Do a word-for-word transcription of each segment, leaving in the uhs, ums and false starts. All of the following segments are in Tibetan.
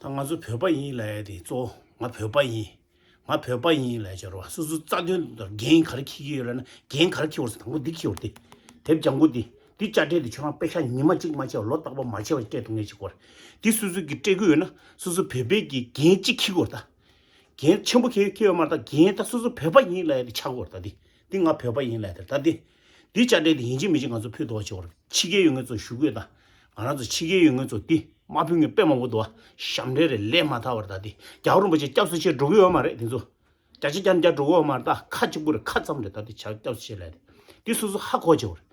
ང་ཚོ་བོད་པ་ཡིན་ལབ་ཡ་དེ་གཙོ་བོ་ང་བོད་པ་ཡིན། ང་བོད་པ་ཡིན་ལབ་ཡ་ཅིག་ཡོད་རེད་བ། སོ་སོའི་རྩ་དོན་དང་འགན་ག་རེ་འཁྱེར་གྱི་ཡོད་ལབ་ན། འགན་ག་རེ་འཁྱེར་དགོས་ཟེར། དང་པོ་འདི་འཁྱེར་དགོས་རེད་དེ། དེབ་ལྗང་ཁུ་འདི། འདི་དཔྱ་ཁྲལ་འདི་ཁྱོད་རང་པེ་ཤག་ཉི་མ་གཅིག་མ་ཆད་པ་ལོ་རྟག་པར་མ་ཆད་པ་སྤྲད་ཐུབ་མཁན་ཅིག་དགོས་རེད། འདི་སོ་སོས་ཀྱིས་སྤྲད་ཀྱི་ཡོད་ན་སོ་སོ་བོད་པའི་གི་འགན་གཅིག་འཁྱེར་དགོས་རེད་ད། འགན་ཆེན་པོ་འཁྱེར་འཁྱེར་ཡོད་མ་རེད་ད། འགན་ད་སོ་སོ་བོད་པ་ཡིན་ལབ་ཡ་དེ་ཆགས་དགོས་རེད་ད། འདི་འདི་ང་བོད་པ་ཡིན་ལབ་ཡ་དེ་རེད་ད། འདི་འདི་དཔྱ་ཁྲལ་འདི་ཡིན་གཅིག་མིན་གཅིག་ང་ཚོ་ཕུལ་དགོས་པ་ཅིག་དགོས་རེད། ཕྱི་རྒྱལ་ཡོད་མཁན་ཚོ་ཞུ་དགོས་ད། ང་རང་ཚོ་ཕྱི་རྒྱལ་ཡོད་མཁན་ཚོ་འདི་མ་ཕུལ་མཁན་དཔེ་མང་པོ་འདུག་བ། ཞབས་འདྲེན་རེད། ལས་མ་ཐར་བ་རེད་ད། འདི་རྒྱལ་བ་རིན་པོ་ཆེ་སྐྱབས་སུ་མཆི་འགྲོ་གི་ཡོད་མ་རེད། དེ་ཚོ་བརྒྱ་ཆ་བརྒྱ་ནས་བརྒྱ་འགྲོ་གི་ཡོད་མ་རེད་ད། ཁ་གཅིག་པུ་རེད། ཁ་ཙམ་རེད་ད། འདི་ཆ་སྐྱབས་སུ་མཆི་ལབ་ཡ་དེ། འདི་སོ་སོ་ཧ་གོ་བྱེད་དགོས་རེད།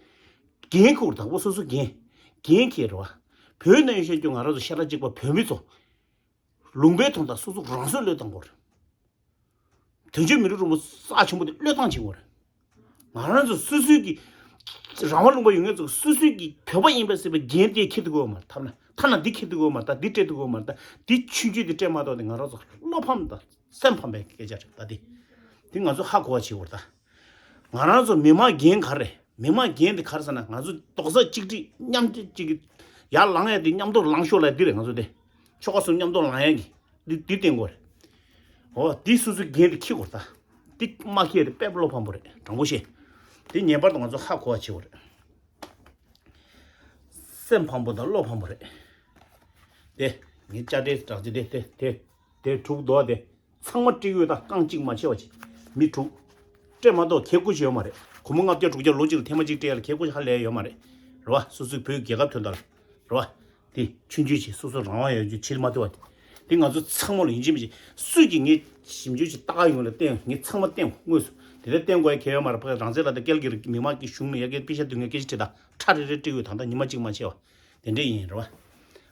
འགན་འཁྱེར་དགོས་རེད། དང་པོ་སོ་སོ་འགན། འགན་འཁྱེར་རེད་བ། བོད་ནང་ཡོད་བཤད་རྒྱུ་ང་རང་ཚོ་ཤ་ཁྲག་གཅིག་པ་བོད་མི་ཚོ། ལུང་པའི་དོན་དག་སོ་སོ་རང་སྲོག་བློས་བཏང་དགོས་རེད། དོན་གཅོད་མི་རིགས་རིན་པོ་རྩ་ཆེན་པོ་དེ་བློས་བཏང་བྱེད་དགོས་རེད། ང་རང་ཚོ་སོ་སོའི་གི་རང་དབང་ལུང་པ་ཡོད་མཁན་ཚོ་སོ་སོའི་གི་བོད་པ་ཡིན་པ་ཟེར་བའི་འགན་དེ་འཁྱེར་ཐུབ་ཀྱི་ཡོད་མ་རེད། ཐ་ན་ཐ་ན་འདི་འཁྱེར་ཐུབ་ཀྱི་ཡོད་མ་རེད་ད། འདི་སྤྲད་ཐུབ་ཀྱི་ཡོད་མ་རེད་ད། འདི་ཆུང་ཆུང་དེ་སྤྲད་མ་གཏོགས་དེ་ང་རང་ཚོ་བློ་ཕམ་དང་སེམས་ཕམ་པའི་སྐད་ཆ་རེད་ད། འདི་འདི་ང་ཚོ་ཧ་གོ་བ་བྱེད་དགོས་རེད་ད། ང་རང་ཚོ་མི་མང་འགན་ག་རེ། མི་མང་འགན་དེ་ག་རེ་ཟེར་ན། ང་ཚོ་རྡོག་རྩ་གཅིག་སྒྲིལ་མཉམ་སྒྲིལ་གཅིག་གི་ཡར་ལངས་ཡ་དེ་མཉམ་དུ་ལངས་ཤོག་ལབ་ཡ་འདི་རེད། ང་ཚོ་དེ་ཆོལ་ཁ་གསུམ་མཉམ་དུ་ལངས་ཡ་གི་འདི་འདི་བསྟན་དགོས་རེད། འོ་འདི་སོ་སོའི་འགན་དེ་འཁྱེར་དགོས་རེད་ད། འདི་མ་འཁྱེར་དེ་དཔེ་བློ་ཕམ་པོ་རེད། དྲང་པོ་བཤད། འདི་ངེས་པར་དུ་ང་ཚོ་ཧ་གོ་བ་བྱེད་དགོས་རེད། སེམས་ཕམ་པོ་དང་བློ་ཕམ་པོ་རེད། དེ་ངས་དཔྱ་ཁྲལ་དྲག་ཅིག་དེ་དེ་དེ་དེ་དྲུག་འདུག་དེ། ཚང་མ་སྤྲད་ཡོད་ད། རྐང་གཅིག་མ་ཆད་པ་ཅིག་མི་དྲུག་སྤྲད་མ་གཏོགས་ཁེ་ཁུ་ཅིག་ཡོད་མ་རེད། སྒོར་མོ་ལྔ་བརྒྱ་དྲུག་བརྒྱ་ལོ་གཅིག་ལ་ཐེངས་མ་གཅིག་སྤྲད་ཡ་ལ་ཁེ་ཁུ་ཧ་ལས་ཡོད་མ་རེད། རེད་བ། སོ་སོའི་བོད་རྒྱལ་ཁབ་དོན་དག་ལ། རེད་བ། དེ་ཆུང་ཆུང་ཅིག་སོ་སོ་རང་དབང་ཡོད་རྒྱུ་ཕྱིར་མ་ཐུབ་པ་དེ། དེ་ང་ཚོ་ཚང་མ་ལ་ཡིན་གཅིག་མིན་གཅིག་སུས་ཀྱིས་ངས་ཞིབ་འཇུག་ཅིག་ལྟ་ག་ཡོང་ལ་བསྟན། ངས་ཚང་མ་བསྟན་དངོས་སུ། དེ་ལ་བསྟན་དགོས་ཡ་གལ་ཡོད་མ་རེད། ཕ་རང་བཙན་ལ་དང་སྐལ་གྱི་མི་མང་གི་གཞུང་ནས་ཡ་གི་པེ་ཤ་བསྡུ་མཁན་སྐད་ཆ་དྲིས་དང་། ཁྲ་རེ་རེ་སྤྲད་ཡོད། ད་ལྟ་ཉི་མ་གཅིག་མ་ཆད་པ། དེ་འདྲས་ཡིན་རེད་བ།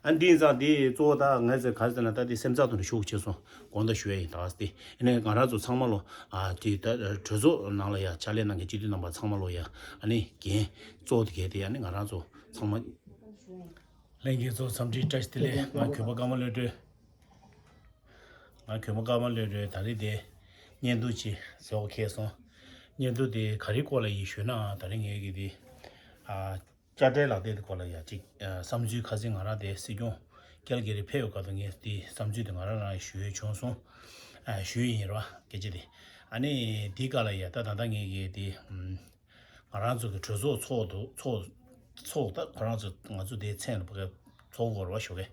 ཨ་འདི་ཡིན་ཙང་འདི་གཙོ་བོ་ད་ངས་ཟེར་ག་རེ་ཟེར་ན། ད་འདི་སེམས་ཚགས་དང་ཞུགས་བྱས་སོང་། དགོངས་དག་ཞུ་ཡ་ཡིན་ད་ཟེར་ཏེ། ཨ་ནི་ང་རང་ཚོ་ཚང་མ་ལོ། ཨ་དེ་ད་གྲོས་ཚོགས་ནང་ལ་ཡ་ཕྱག་ལས་གནང་མཁན་སྤྱི་འཐུས་རྣམ་པ་ཚང་མ་ལོ་ཡ། ཨ་ནི་འགན་གཙོ་བོ་དེ་གལ་ཏེ། ཨ་ནི་ང་རང་ཚོ་ཚང་མ། ལྷན་རྒྱས་ཚོ་འཚམས་འདྲི་བཀྲ་ཤིས་བདེ་ལེགས། ང་གུས་པ་ཀརྨ་བློ་གྲོས། ང་གུས་པ་ཀརྨ་བློ་གྲོས། ད་རེས་དེ་བརྙན་ཐུང་ཅིག་བཟོ་འཁེལ་སོང་། བརྙན་ཐུང་དེ་ག་རེའི་སྐོར་ལ་ཡིན་ཞུས་ན། ད་རེས་ངས་ཀྱི་དེ། ཨ། དཔྱ་ཁྲལ་ལག་དེབ་དེ་སྐོར་ལ་ཡ་གཅིག་ཨ་བསམ་ཚུལ། ཁ་སང་ང་རང་དེ་སྲིད་སྐྱོང་ཀལ་གི་རི་ཕེབས་ཡོད་སྐབས་དུ་ངས་དེ་བསམ་ཚུལ་དེ་ང་རང་རང་ཞུ་ཡས་བྱུང་སོང་། ཨ་ཞུ་ཡས་ཡིན་ར་བ་སྐད་ཆ་དེ། ཨ་ནི་དེའི་སྐབས་ལ་ཡ་ད་ད་ལྟ་ངས་ཀྱི་དེ་ཨམ་ང་རང་ཚོ་གི་གྲོས་ཚོགས་ཚོགས་འདུག་ཚོགས་ཚོགས་ད་ཁོ་རང་ཚོ་ང་ཚོ་དེའི་མཚན་ལ་ཕ་གི་ཚོགས་དགོས་ར་བ་ཞོགས་ཀས།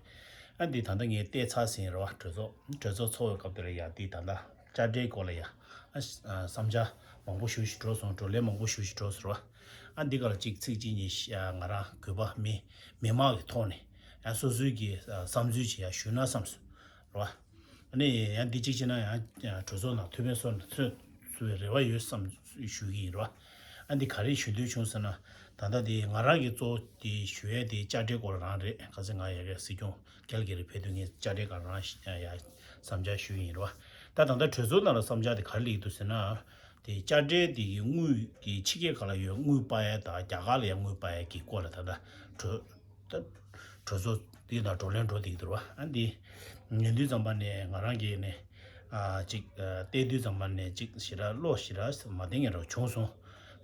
ཨ་འདི་ད་ལྟ་ངས་བལྟས་ཚར་ཟིན་ར་བ། གྲོས་ཚོགས་གྲོས་ཚོགས་ཚོགས་ཡོད་སྐབས་དེ་ལ་ཡ་དེ་ད་ལྟ་དཔྱ་ཁྲལ་སྐོར་ལ་ཡ་ཨ་བསམ་འཆར་མང་པོ་ཞུ་ཞིག་འགྲོ་སོང་། བགྲོ་གླེང་མང་པོ་ཞུ་ཞིག་འགྲོ་སོང་ར་བ། ཨ་འདི་ག་ལ་གཅིག་ཚིག་གཅིག་གཉིས་ཤ་ང་རང་གུས་པ་མི་མི་མང་གི་ཐོག་ནས་ཡང་སོ་སོའི་གི་བསམ་ཚུལ་ཅིག་ཡང་ཞུས་ན་བསམ་སོང་ར་བ། ཨ་ནི་ཡང་འདི་གཅིག་བྱས་ན་ཡང་གྲོས་ཚོགས་ནང་ཐུགས་ཕན་གསོས་ན་ཚོད་ཚུད་པའི་རེ་བ་ཡོད་བསམ་ཞུ་གི་ཡིན་ར་བ། ཨ་འདི་ག་རེ་ཞུ་འདོད་བྱུང་ཟེར་ན། ད་ལྟ་འདི་ང་རང་གི་གཙོ་བོ་འདི་ཞུ་ཡས་འདི་དཔྱ་ཁྲལ་སྐོར་རང་རེད། ག་ཚོད་ང་ཡ་གི་སྲིད་སྐྱོང་ཀལ་གི་རི་ཕེབས་དུས་ངས་དཔྱ་ཁྲལ་སྐོར་རང་ཡ་བསམ་འཆར་ཞུས་ཡིན་ར་བ། ད་ད་ལྟ་གྲོས་ཚོགས་ནང་ལ་བསམ་འཆར་འདི་ག་རེ་སླེབས་འདུག་ཟེར་ན། དེ་དཔྱ་ཁྲལ་དེ་གི་དངུལ་གྱི་ཕྱི་རྒྱལ་ཁག་ལ་ཡོད་དངུལ་སྤར་ཡ་དང་རྒྱ་གར་ལ་ཡང་དངུལ་སྤར་ཡ་གི་སྐོར་ལ་ད་ལྟ་གྲོས་ད་གྲོས་ཚོགས་འདི་དང་བགྲོ་གླེང་འགྲོ་བསྡད་ཀྱི་འདུག་ར་བ། ཨ་འདི་ཉན་དུས་ཙམ་པ་ནས་ང་རང་གིས་ནས་ཨ་ཅིག་ཨ་བལྟས་དུས་ཙམ་པ་ནས་ཅིག་ཞེ་དྲག་བློ་ཞེ་དྲག་མ་བདེ་མཁན་རང་བྱུང་སོང་།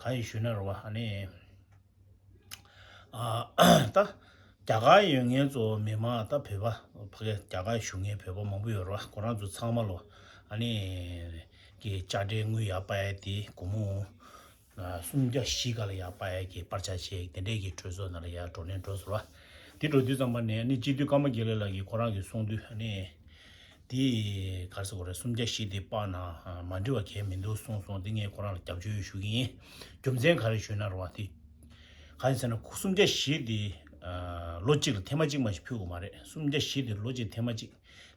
གང་ཡིན་ཞུས་ན་ར་བ། ཨ་ནི། ཨ་ད་རྒྱ་གར་ཡོད་མཁན་ཚོ་མི་མང་ད་བོད་པ་ཕ་གི་རྒྱ་གར་བཞུགས་མཁན་བོད་པ་མང་པོ་ཡོད་རེད་བ། ཁོ་རང་ཚོ་ཚང་མ་ལོ་ཨ་ནི་གི་དཔྱ་ཁྲལ་དངུལ་ཡར་སྤར་ཡ་དེ་སྒོར་མོ་ཨ་སུམ་བརྒྱ་བཞི་སྒང་ལ་ཡར་སྤར་ཡ་གི་སྤར་ཆ་བྱས། དེ་འདྲས་ཀྱི་གྲོས་ཚོགས་ནང་ལ་ཡར་བགྲོ་གླེང་འགྲོ་ཟེར་བ། དེ་འགྲོ་དུས་ཙམ་པ་ནས་ཨ་ནི་སྤྱི་འཐུས་ཀརྨ་དགེ་ལེགས་ལགས་ཀྱིས་ཁོ་རང་གིས་གསུངས་དུས་ཨ་ནི། དེ་ག་རེ་ཟེར་དགོས་རེད། སུམ་བརྒྱ་བཞི་དེ་སྤར་ན་མ་འགྲིག་པ་གང་ཡང་མི་འདུག་གསུངས་སོང་། དེ་ངས་ཁོ་རང་ལ་རྒྱབ་སྐྱོར་ཞུ་གི་ཡིན། རྒྱུ་མཚན་ག་རེ་ཞུས་ན་རེད་བ། དེ་ག་རེ་ཟེར་ན་སུམ་བརྒྱ་བཞི་དེ་ལོ་གཅིག་ལ་ཐེངས་མ་གཅིག་མ་ཞིག་ཕུལ་དགོས་མ་རེད། སུམ་བརྒྱ་བཞི་དེ་ལོ་གཅིག་ཐེངས་མ་གཅིག་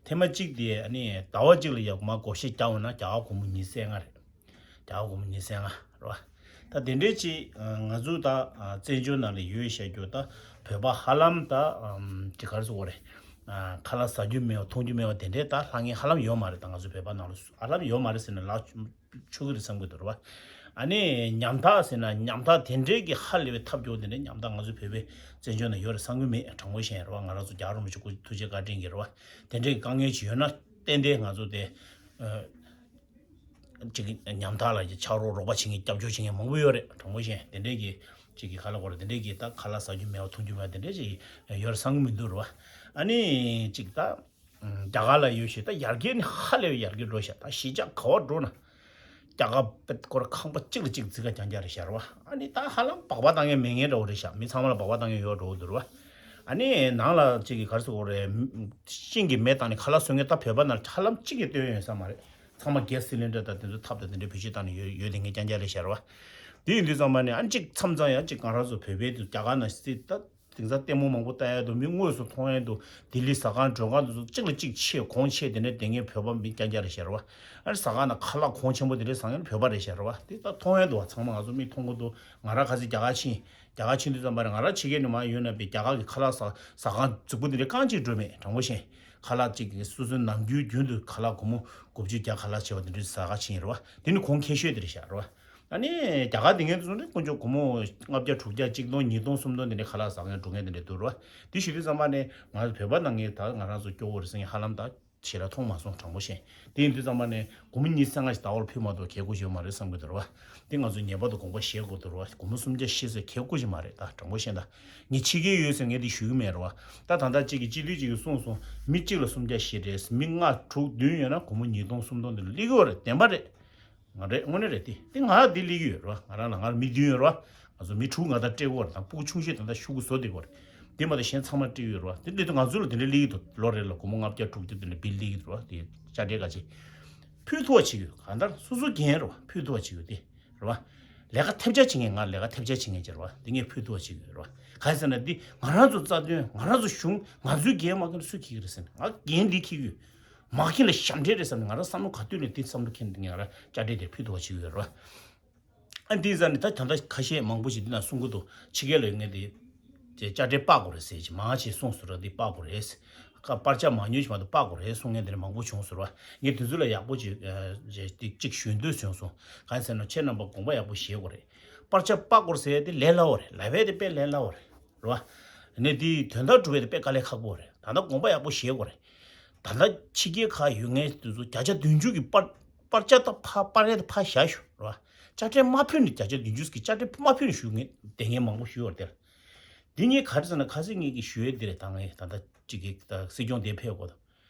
ཐེངས་མ་གཅིག་དེ་ཨ་ནི་ཟླ་བ་གཅིག་ལ་ཡར་མར་བགོ་བཤའ་རྒྱག་འོང་ན་རྒྱ་གར་སྒོར་མོ་ཉི་ཤུ་རྩ་ལྔ་རེད། རྒྱ་གར་སྒོར་མོ་ཉི་ཤུ་རྩ་ལྔ་རེད་བ། ད་དེ་འདྲའི་ཅིག་ང་ཚོ་ད་བཙན་བྱོལ་ནང་ལ་ཡོད་བཤད་རྒྱུ་ད་བོད་པ་ཧ་ལམ་ད་ཅིག་ག་རེ་ཟེར་དགོས་རེད། ཁ་ལག་ཟ་རྒྱུ་མེད་པ་འཐུང་རྒྱུ་མེད་པ་དེ་འདྲའི་ད་ལྷང་ངེ་ཧ་ལམ་ཡོད་མ་རེད། ད་ང་ཚོ་བོད་པ་ནང་ལ་ཧ་ལམ་ཡོད་མ་རེད་ཟེར་ན་ལག་ཆོད་ཀྱི་རེད་བསམ་གྱི་འདུག་རེད་བ། ཨ་ནི་ཉམ་ཐག་ཟེར་ན་ཉམ་ཐག་དེ་འདྲའི་གི་ཧ་ལས་པའི་ཐབས་སྐྱོ་བོ་དེ་འདྲའི་ཉམ་ཐག་ང་ཚོ་བོད་པའི་བཙན་བྱོལ་ནང་ཡོད་རེད་བསམ་གྱི་མེད། དྲང་པོ་བཤད་རེད་བ། ང་རང་ཚོ་རྒྱལ་བ་རིན་པོ་ཆེ་སྐུ་ཐུགས་རྗེ་བཀའ་དྲིན་གྱིས་རེད་བ། དེ་འདྲའི་གི་དཀའ་ངལ་ཅིག་ཡོད་ན་ཏན་ཏན་ང་ཚོ་དེ། ཅིག་ཉམ་ཐག་ལ་ཕྱག་རོགས་རོགས་པ་བྱེད་མཁན་སྐྱབས་བཅོལ་བྱེད་མཁན་མང་པོ་ཡོད་རེད། དྲང་པོ་བཤད། དེ་འདྲས་ཀྱི་ཅིག་གི་ཁ་ལ་གོ་རེད། དེ་འདྲས་ཀྱི་ད་ཁ་ལག་ཟ་རྒྱུ་མེད་པ་འཐུང་རྒྱུ་མེད་པ་དེ་འདྲས་ཅིག་ཡོད་རེད་བསམ་གྱི་མི་འདུག་རེད་བ། ཨ་ནི་ཅིག་ད་ རྒྱ་གར་ལ་ཡོད་ཤེས་ད་ཡར་རྒྱས་ནི་ཧ་ལས་པའི་ཡར་རྒྱས་འགྲོ་ཤག་ད་གཞིས་ཆགས་ག་བར་འགྲོ་ན། རྒྱ་གར་པའི་སྐོར་ཁང་པ་གཅིག་ལ་གཅིག་བརྩི་ཁ་རྐྱང་རྐྱང་རེད་ཤག་རེད་བ། ཨ་ནི་ད་ཧ་ལམ་སྦག་སྦག་བཏང་མཁན་མེད་མཁན་འདྲ་བོ་རེད་ཤག་མི་ཚང་མ་ལ་སྦག་སྦག་བཏང་མཁན་ཡོད་འགྲོ་བོ་འདུག་རེད་བ། ཨ་ནི་ནང་ལ་གཅིག་གི་ག་རེ་ཟེར་དགོས་རེད། ཤིང་གི་མེ་བཏང་ནས་ཁ་ལག་བཟོ་མཁན་ད་བོད་པ་ནང་ཧ་ལམ་གཅིག་གིས་སྟོན་ཡོད་ས་མ་རེད། ཚང་མ་གེ་སི་སི་ལིན་ཌར་དང་དེ་ཚོ་ཐབ་དང་དེ་འདྲའི་བེད་སྤྱོད་བཏང་ནས་ཡོད་ཡོད་དེ་ངས་རྐྱང་རྐྱང་རེད་ཤག་རེད་བ། དེ་ཡིན་དུས་ཙམ་པ་ནས་ཨ་ནི་གཅིག་མཚམས་མཚམས་ཡང་གཅིག་གང་རང་ཚོ་བོད་པའི་དུ་རྒྱ་གར་ནང་སྲིད་ད། དེང་སང་ལྟད་མོ་མང་པོ་ལྟ་ཡ་འདུག་མི་དངོས་སུ་མཐོང་ཡ་འདུག་ལྡི་ལི་ཟ་ཁང་མགྲོན་ཁང་དེ་ཚོ་གཅིག་ལ་གཅིག་ཆེ་གོང་ཆེ་དེ་འདྲ་དེ་ངས་བོད་པ་མི་རྐྱང་རྐྱང་རེད་ཤག་རེད་བ། ཨ་ཟ་ཁང་ནང་ཁ་ལག་གོང་ཆེན་པོ་དེ་འདྲ་ཟ་མཁན་བོད་པ་རེད་ཤག་རེད་བ། དེ་ད་མཐོང་ཡ་འདུག་བ། ཚང་མ་ང་ཚོ་མིག་མཐོང་གི་འདུག་ང་རང་ཁ་སང་རྒྱ་གར་ཕྱིན། རྒྱ་གར་ཕྱིན་དུས་ཙམ་པ་རེད། ང་རང་ཕྱི་རྒྱལ་ནས་མར་ཡོང་ན་པའི་རྒྱ་གར་གྱི་ཁ་ལག་ཟ་ཟ་ཁང་རྫིག་པོ་དེ་འདྲ་རྐང་གཅིག་འགྲོ་མེད། དྲང་པོ་བཤད། ཁ་ལག་གཅིག་གི་སོ་སོའི་ནམ་རྒྱུན་རྒྱུན་དུ་ཁ་ལག་སྒོར་མོ་དགུ་བཅུ་བརྒྱ་ཁ་ལག་བྱས་པ་དེ་འདྲ་ཟ་ཁང་ཕྱིན་རེད་བ། དེ་ནི་གོང་ཁེ་ཤོས་དེ་རེད་ཤག་རེད་བ། ཨ་ནི་རྒྱ་གར་དེ་ངན་དུ་སོང་ནས་དཀོན་མཆོག་སྒོར་མོ་ལྔ་བརྒྱ་དྲུག་བརྒྱ་གཅིག་སྟོང་ཉིས་སྟོང་སུམ་སྟོང་དེ་འདྲའི་ཁ་ལག་ཟ་མཁན་འགྲོ་མཁན་དེ་འདྲ་འདུག་རེད་བ། དེ་ཞུ་དུས་ཙམ་པ་ནས་ང་ཚོ་བོད་པ་ནང་ངས་ད་ང་རང་ཚོ་སྐྱོ་བོ་རེད་ཟེར་མཁན་ཧ་ལམ་ད་ཞེ་དྲག་མཐོང་མ་སོང་། དྲང་པོ་བཤད། དེ་ཡིན་དུས་ཙམ་པ་ནས་སྒོར་མོ་ཉི་ཤུ་རྩ་ལྔ་ཞིག་ཟླ་བ་ལ་ཕུལ་མ་གཏོགས་གལ་དགོས་ཞིག་ཡོད་མ་རེད་བསམ་གྱི་འདུག་རེད་བ། དེ་ང་ཚོ་ཉེས་པ་དང་དགོངས་པ་བཞེས་དགོས་འདུག་རེད་བ། སྒོར་མོ་སུམ་བརྒྱ་བཞི་ཟེར་གལ་དགོས་ཞིག་མ་རེད། ད་དྲང་པོ་བཤད། ད་ངས་ཕྱི་རྒྱལ་ཡོད་ཟེར་ངས་དེ་ཞུ་གི་མེད་རེད་བ། ད་ད་ལྟ་གཅིག་གིས་སྤྱི་འཐུས་གཅིག་གིས་གསུངས་སོང་། མི་གཅིག་ལ་སུམ་བརྒྱ་བཞི་རེད། མི་ལྔ་དྲུག་བདུན་ཡོད་ན་སྒོར་མོ་ཉིས་སྟོང་སུམ་སྟོང་དེ་ལ་སླེབས་ཀྱི་ཡོད་རེད། བདེན་པ་རེད། ང་རེད། དངོས་གནས་རེད། དེ་དེ་ང་ལ་དེ་སླེབས་ཀྱི་ཡོད་རེད་བ། ང་རང་ལ་ང་ལ་མི་བདུན་ཡོད་རེད་བ། ང་ཚོ་མི་དྲུག་ང་དང་སྤྲད་ཀྱི་ཡོད་རེད། ད་སྤུ་གུ་ཆུང་ཤོས་ད་ལྟ་ཤོག་གུ་བཟོ་བསྡད་ཀྱི་ཡོད་རེད། དེ་མ་གཏོགས་གཞན་ཚང་མ་སྤྲད་ཀྱི་ཡོད་རེད་བ། དེ་སླེབས་དུས་ང་ཚོ་ལ་དེ་འདྲ་སླེབས་ཀྱི་འདུག་ལོ་རེ་ལ་སྒོར་མོ་ལྔ་བརྒྱ་དྲུག་བརྒྱ་དེ་འདྲ་བིལ་སླེབས་ཀྱི་འདུག་རེད་བ། དེ་དཔྱ་ཁྲལ་ག་ཅིག་ཕུལ་ཐུབ་པ་བྱེད་ཀྱི་ཡོད། གང་ལྟར་སོ་སོ་འགན་རེད་བ། ཕུལ་ཐུབ་པ་བྱེད་ཀྱི་ཡོད་དེ་རེད་བ། ལས་ཀ་ཐེབས་ཆག་བྱེད་མཁན། ང་ལས་ཀ་ཐེབས་ཆག་བྱེད་མཁན་ཅིག་རེད་བ། དེ་ངས་ཕུལ་ཐུབ་པ་བྱེད་ཀྱི་ཡོད་རེད་བ། གང་ཡིན་ཟེར་ན་འདི་ང་རང་ཚོ་རྩ་དོན། ང་རང་ཚོ་གཞུང་། ང་ཚོའི་འགན་མ་འཁྱེར་ན་སུས་འཁྱེར་གྱི་རེད་ཟེར་ན། ང་འགན་འདི་འཁྱེར་གྱི་ཡོད། མ་འཁྱེར་ལ་ཞབས་འདྲེན་རེད་བསམ་ནས་ང་རང་བསམ་བློ་ག་དུས་ནས་དེ་བསམ་བློ་འཁྱེར་ནས་ང་རང་དཔྱ་ཁྲལ་དེ་ཕུལ་ཐུབ་པ་བྱེད་ཀྱི་ཡོད་རེད་བ། ཨ་འདི་ཟེར་ནས་ད་ད་ལྟ་ཁ་ཤས་མང་པོ་ཞིག་འདི་ན་གསུང་གི་འདུག་ཕྱི་རྒྱལ་ལ་ཡོད་མཁན་དེ་དེ་དཔྱ་ཁྲལ་སྤར་དགོས་རེད་ཟེར་གྱི་མང་ཆེ་གསུངས་སོང་ར། འདི་སྤར་དགོས་རེད། ཁ་པར་ཆ་མང་ཉུང་ཞིག་མ་གཏོགས་སྤར་དགོས་རེད་གསུང་མཁན་དེ་འདྲ་མང་པོ་བྱུང་སོང་ར། ངས་དེ་ཚོ་ལ་ཡག་པོ་ཅིག་ཨ་ཅིག་ཅིག་ཞུ་འདོད་བྱུང་སོང་། གང་ཡིན་ཟེར་ན་ཁྱེད་རྣམ་པ་དགོངས་པ་ཡག་པོ་བཞེས་དགོས་རེད། པར་ཆ་སྤར་དགོས་ཟེར་ཡ་དེ་ལས་སླ་བོ་རེད། ལབ་ཡ་དེ་དཔེ་ལས་སླ་བོ་རེད། རེད་བ། ནས་དེའི་དོན་དག་སྒྲུབ་ཡ་དེ་དཔེ་དཀའ་ལས་ཁག་པོ་རེད། ད་ལྟ་དགོངས་པ་ཡག་པོ་བཞེས་དགོས་རེད། ད་ལྟ་ཕྱི་རྒྱལ་ཁག་ཡོད་མཁན་དེ་ཚོ་བརྒྱ་ཆ་བདུན་ཅུ་གི་པར་པར་ཆ་ད་ཕར་སྤར་ཡ་དེ་ཕར་བཞག་ཞུ། རེད་བ། དཔྱ་ཁྲལ་མ་ཕུལ་ནས། བརྒྱ་ཆ་བདུན་ཅུ་གི་དཔྱ་ཁྲལ་མ་ཕུལ་ནས་ཞུ་མཁན་དེ་ངས་མང་པོ་ཞུས་ཡོད་རེད་དེ། འདི་ངས་ག་རེ་ཟེར་ན་ཁ་སང་ངེད་ཀྱིས་ཞུ་ཡས་འདི་རེད། ད་ངས་ད་ལྟ་གཅིག་གིས་ད་སྲིད་སྐྱོང་དེ་ཕེབས་དགོས་ད།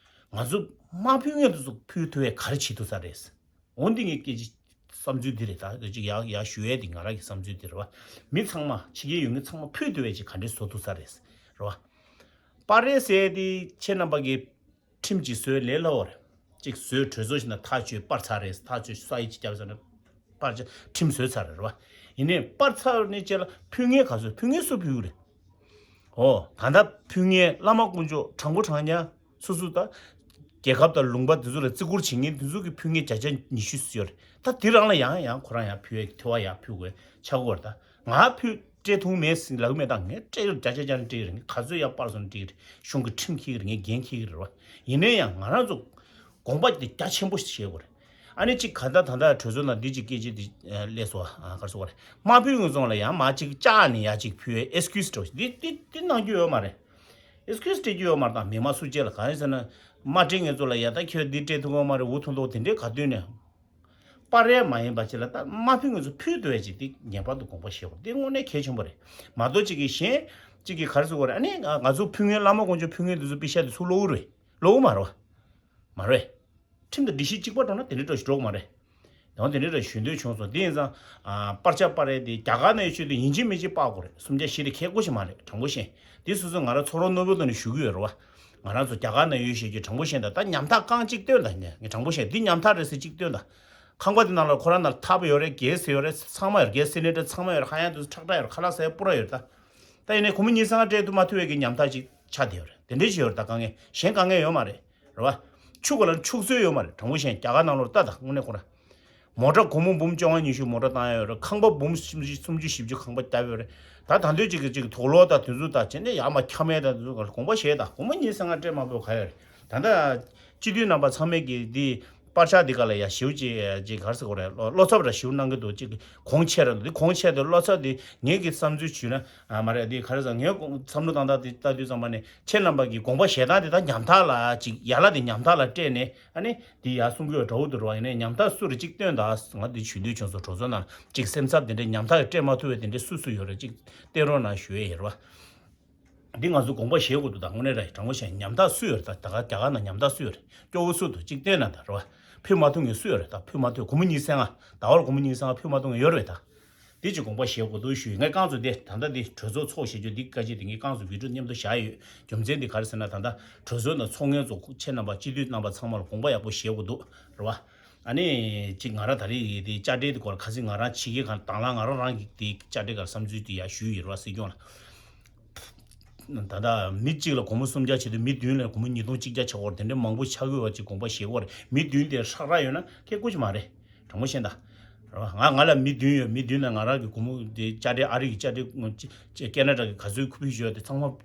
ང་ཚོ་མ་ཕུལ་མཁན་དེ་ཚོ་ཕུལ་ཐུབ་ཡས་ག་རེ་བྱེད་ཐུབ་ས་རེད། འོ་འདི་ངས་སྐད་ཆ་བསམ་ཚུལ་འདི་རེད། ད་གཅིག་ཡག་ཡག་ཞུ་ཡས་འདི་ང་རང་གི་བསམ་ཚུལ་འདི་རེད་བ། མི་ཚང་མ་ཕྱི་རྒྱལ་ཡོད་མཁན་ཚང་མ་ཕུལ་ཐུབ་ཡས་ཅིག་ག་འདྲས་བཟོ་ཐུབ་ས་རེད། རེད་བ། པར་རེད་ཟེར་ཡས་འདི་ཁྱེད་རྣམ་པ་གི་ཁྲིམས་ཅིག་བཟོས་ལས་སླ་བོ་རེད། གཅིག་བཟོས་གྲོས་ཚོགས་ཤིག་ནང་ཐག་གཅོད། པར་ཚར་རེད། ཐག་གཅོད་ས་ཡིག་ཅིག་བརྒྱབ་ཟེར་ན་པར་ཆ་ཁྲིམས་བཟོས་ཚར་རེད་རེད་བ། ཡིན་ནའི་པར་ཚར་ནས་རྗེས་ལ་ཕུལ་མཁན་ག་ཚོད། ཕུལ་མཁན་སུ་ཕུལ་གི་རེད། ཨོ་ད་ལྟ་ཕུལ་མཁན་བླ་མ་དཀོན་མཆོག་དྲང་པོ་དྲང་གནས་སོ་སོ་ད་རྒྱལ་ཁབ་དང་ལུང་པ་དེ་ཚོ་ལ་བརྩི་བཀུར་བྱེད་མཁན་དེ་ཚོ་གི་ཕུལ་མཁན་བརྒྱ་ཆ་ཉི་ཤུ་ཙམ་ཡོད་རེད། ད་དེ་རང་ལ་ཡང་ཡང་ཁོ་རང་ཡང་ཕུལ་བའི་ཐོ་བ་ཡང་ཕུལ་དགོས་ཆགས་ཀྱི་ཡོད་རེད། ད་ང་ཕུལ་སྤྲད་ཐུབ་མེད་ཟེར་ལབ་གི་མེད། ད་ངས་སྤྲད་ཡོད། བརྒྱ་ཆ་བརྒྱ་ནས་སྤྲད་ཡོད་རེད། ངས་ག་ཚོད་ཡར་སྤར་སོང་ན་སྤྲད་ཡོད་རེད། གཞུང་གི་ཁྲིམས་འཁྱེར་གི་རེད། ངས་འགན་འཁྱེར་གི་རེད་བ། ཡིན་ན་ཡང་ང་རང་ཚོ་དགོངས་པ་དེ་རྒྱ་ཆེན་པོ་ཞིག་བཞེས་དགོས་རེད། ཨ་ནི་གཅིག་ག་ད་ད་ལྟ་གྲོས་ཚོགས་ནང་འདི་གཅིག་སྐད་ཆ་འདི་ཨ་སླེབས་སོང་། ཨ་ག་རེ་ཟེར་དགོས་རེད། མ་ཕུལ་མཁན་ཚོ་ལ་ཡང་མར་གཅིག་བཅག་ནས་ཡར་གཅིག་ཕུལ་བའི་ཨེགས་ཀིའུ་སི་འདྲ་བོ་ཞིག་འདི་འདི་འདི་གནང་རྒྱུ་ཡོད་མ་རེད། ཨེགས་ཀིའུ་སི་སྤྲད་རྒྱུ་ཡོད་མ་རེད། ད་མི་མང་སུ་གཅིག་ལ། གང་ཡིན་ཟེར་ན་མ་སྤྲད་མཁན་ཚོ་ལ་ཡ་ད་ཁྱོད་འདི་སྤྲད་ཐུབ་ཀྱི་ཡོད་མ་རེད། འུ་ཐུག་མདོག་དེ་འདྲའི་ག་དུས་ནས། པར་རེད་མ་ཡིན་པ་ཅིག་ལ་ད་མ་ཕུལ་མཁན་ཚོ་ཕུལ་འདོད་ཡ་ཅིག་དེ་ངེས་པར་དུ་དགོངས་པ་བཞེས་དགོས། དེ་དངོས་གནས་གལ་ཆེན་པོ་རེད། མ་གཏོགས་གཅིག་གིས་གཞན་གཅིག་གིས་ག་རེ་ཟེར་དགོས་རེད། ཨ་ནི་ང་ང་ཚོ་ཕུལ་མཁན་བླ་མ་དཀོན་མཆོག་ཕུལ་མཁན་དེ་ཚོ་པེ་ཤག་དེ་ཚུར་སློག་གི་རེད། སློག་གི་མ་རེད་བ། མ་རེད། ཁྲིམས་དང་སྒྲིག་གཞི་གཅིག་པ་འགྲོ་ན་དེ་འདྲའི་འདྲ་ཞིག་འགྲོ་གི་མ་རེད། ཡང་དེ་འདྲའི་འདྲ་ཞུ་འདོད་བྱུང་སོང་། དེ་ཡིན་ཙང་ཨ་པར་ཆ་པར་རེད་དེ་རྒྱ་གར་ནང་ཡོད་ཆོས་དེ་ཡིན་གཅིག་མིན་གཅིག་པར་དགོས་རེད། སུམ་བརྒྱ་བཞི་དེ་ཁེ་དགོས་ཞིག་མ་རེད། དྲང་པོ་བཤད། དེ་སོ་སོ་ང་རང་ཚོ་རོགས་རྣོན་པོ་དང་ནས་ཞུ་གི་ཡོད་རེད་བ། ང་རང་ཚོ་རྒྱ་གར་ནང་ཡོད་ཤེས་ཀྱི། དྲང་པོ་བཤད་ད། ད་ཉམ་ཐག་རྐང་གཅིག་སྟོན་ད། ངས་དྲང་པོ་བཤད། འདི་ཉམ་ཐག་རེད་ཟེར་གཅིག་སྟོན་ད། ཁང་པ་དེ་ནང་ལ་ཁོ་རང་ནང་ལ་ཐབ་ཡོད་རེད། གེ་སི་ཡོད་རེད། ཚང་མ་ཡོད་རེད། གེ་སི་སི་ལིན་ཌར་ཚང་མ་ཡོད་རེད། ཧ་ཡང་དུ་ཁྲག་ཁྲག་ཡོད་རེད། ཁ་ལག་ཟ་ཡ་པུ་ར་ཡོད་རེད། ད་ད་ཡིན་ནའི་སྒོར་མོ་ཉི་ཤུ་རྩ་ལྔ་སྤྲད་དུ་མ་ཐུབ་པའི་གི་ཉམ་ཐག་ཅིག་ཆགས་བསྡད་ཡོད་རེད། དེ་འདྲའི་ཞིག་ཡོད་རེད། ད་དཀའ་ངལ་གཞན་དཀའ་ངལ་ཡོད་མ་རེད། རེད་བ། ཕྱུགས་ག་ལ་ཕྱུགས་སྲོལ་ཡོད་མ་རེད། དྲང་པོ་བཤད། རྒྱ་གར་ནང་ལོགས་ལྟ་དང་། དངོས་གནས་ཁོ་རང་མོ་ཊ་སྒོར་མོ་འབུམ་བཅོ་ལྔ་ཉི་ཤུ་མོ་ཊ་བཏང་ཡ་ཡོད་རེད། ཁང་པ་འབུམ་སུམ་ཅུ་སུམ་ཅུ་བཞི་བཅུ་ཁང་པ་བརྒྱབ་ཡོད་རེད། ད་ད་འདོད་ཅིག་གི་ཅིག་དུག་ལོག་དང་དེ་ཚོ་དང་བྱས་ནས་ཡར་མར་ཁྱབ་མེད་དང་དེ་ཚོ་དགོངས་པ་བཞེས་དང་། སྒོར་མོ་ཉི་ཤུ་རྩ་ལྔ་སྤྲད་མ་ཕོད་ག་ཡོད་རེད། ད་ལྟ་སྤྱི་འཐུས་རྣམ་པ་ཚང་མས་ཀྱི་འདི་པར་ཆ་འདི་ག་ལ་ཡ་ཞིབ་ཅིག་ཅིག་ག་རེ་ཟེར་དགོས་རེད། བློ་བློ་འཚབ་ར་ཞིབ་གནང་གི་འདུག་ཅིག་གོང་ཆེ་ར་འདུག་འདི་གོང་ཆེ་འདུག་བློ་འཚབ་འདི་ངེད་ཀྱི་བསམ་ཚུལ་ཞུས་ན་ཨ་མ་རེད། འདི་ག་རེ་ཟེར། ངའི་བསམ་བློ་བཏང་སྟངས་འདི་ལྟ་དུས་ཙམ་པ་ནས་ཁྱེད་རྣམ་པ་གི་དགོངས་པ་བཞེས་སྟངས་དེ་ད་ཉམ་ཐག་ལ་ཅིག་ཡ་ལ་དེ་ཉམ་ཐག་ལ་སྤྲད་ནས། ཨ་ནི་འདི་ཡར་གསུང་གི་ཡོད་འདྲ་བོ་འདུག་ར་བ། ཡིན་ནའི་ཉམ་ཐག་སུ་རེད་ཅིག་སྟོན་དང་། ང་འདི་ཞུ་འདོད་བྱུང་སོང་། གྲོས་ཚོགས་ནང་ཅིག་སེམས་འཚབ་དེ་འདྲའི་ཉམ་ཐག་གི་སྤྲད་མ་ཐུབ་པའི་དེ་འདྲའི་སུ་སུ་ཡོད་རེད། ཅིག་སྟོན་རོགས་གནང་ཞུ་ཡས་ཡིན་ར་བ། འདི་ང་ཚོ་དགོངས་པ་བཞེས་དགོས་འདུག་ད་དངོས་གནས་རེད། དྲང་པོ་བཤད་ཉམ་ཐག་སུ་ཡོད་རེད། ད་ད་ག་རྒྱ་གར་ནང་ཉམ་ཐག་སུ་ཡོད་རེད། སྐྱོ་བོ་སུ་འདུག་གཅིག་བལྟས་ན་ད་རེད་བ། ཕུད་མ་ཐུབ་མཁན་སུ་ཡོད་རེད། ད་ཕུད་མ་ཐུབ། སྒོར་མོ་ཉི་ཤུ་རྩ་ལྔ་ཟླ་བར་སྒོར་མོ་ཉི་ཤུ་རྩ་ལྔ་ཕུད་མ་ཐུབ་མཁན་ཡོད་རེད་ད། འདི་ཅིག་དགོངས་པ་བཞེས་དགོས་འདུག་ཞུས། ངས་རྐང་ཚོ་དེ་ད་ལྟ་འདི་གྲོས་ཚོགས་ཚོགས་བཞེས་རྒྱུ་འདི་བཀའ་སྤྱི་དེ་ངས་རྐང་ཚོ་བི་ཌིའོ་མཉམ་དུ་བཞག་ཡོད། རྒྱུ་མཚན་འདི་ག་རེ་ཟེར་ན། ད་ལྟ་གྲོས་ཚོགས་ནང་ཚོགས་མཁན་ཚོ་ཁྱེད་རྣམ་པ་སྤྱི་འཐུས་རྣམ་པ་ཚང་མ་ལ་དགོངས་པ་ཡག་པོ་བཞེས་དགོས་འདུག་རེད་བ། ཨ་ནི་ཅིག་ང་རང་ད་རེས་ཀྱི་དེ་དཔྱ་ཁྲལ་དེ་སྐོར་ལ་ཁ་སང་ང་རང་ཕྱི་རྒྱལ་གང་དང་བླངས་ང་རང་རང་གི་དེ་དཔྱ་ཁྲལ་སྐོར་བསམ་ཚུལ་དེ་ཡར་ཞུས་ཡོད་རེད་བ། སྲིད་སྐྱོང་ལ། ད་ལྟ་མི་གཅིག་ལ་སྒོར་མོ་སུམ་བརྒྱ་བྱེད་དུས་མི་བདུན་ལ་སྒོར་མོ་ཉིས་སྟོང་གཅིག་བརྒྱ་ཆགས་ཀྱི་ཡོད་རེད། དེ་འདྲའི་མང་པོ་ཆགས་ཀྱི་ཡོད་པ་ཅིག་དགོངས་པ་བཞེས་དགོས་རེད། མི་བདུན་དེ་ཧྲག་ཧྲག་ཡོད་ན་ཁྱད་མཚར་ཅིག་མ་རེད། དྲང་པོ་བཤད་ན་ད། རེད་བ། ང་ང་ལ་མི་བདུན་ཡོད། མི་བདུན་ལ་ང་རང་གི་སྒོར་མོ་དེ་དཔྱ་ཁྲལ། ཨ་རི་གི་དཔྱ་ཁྲལ། ཀེ་ན་ཌ་གི་ག་ཚོད་ཕུལ་ཡོད་དེ་ཚང་མ་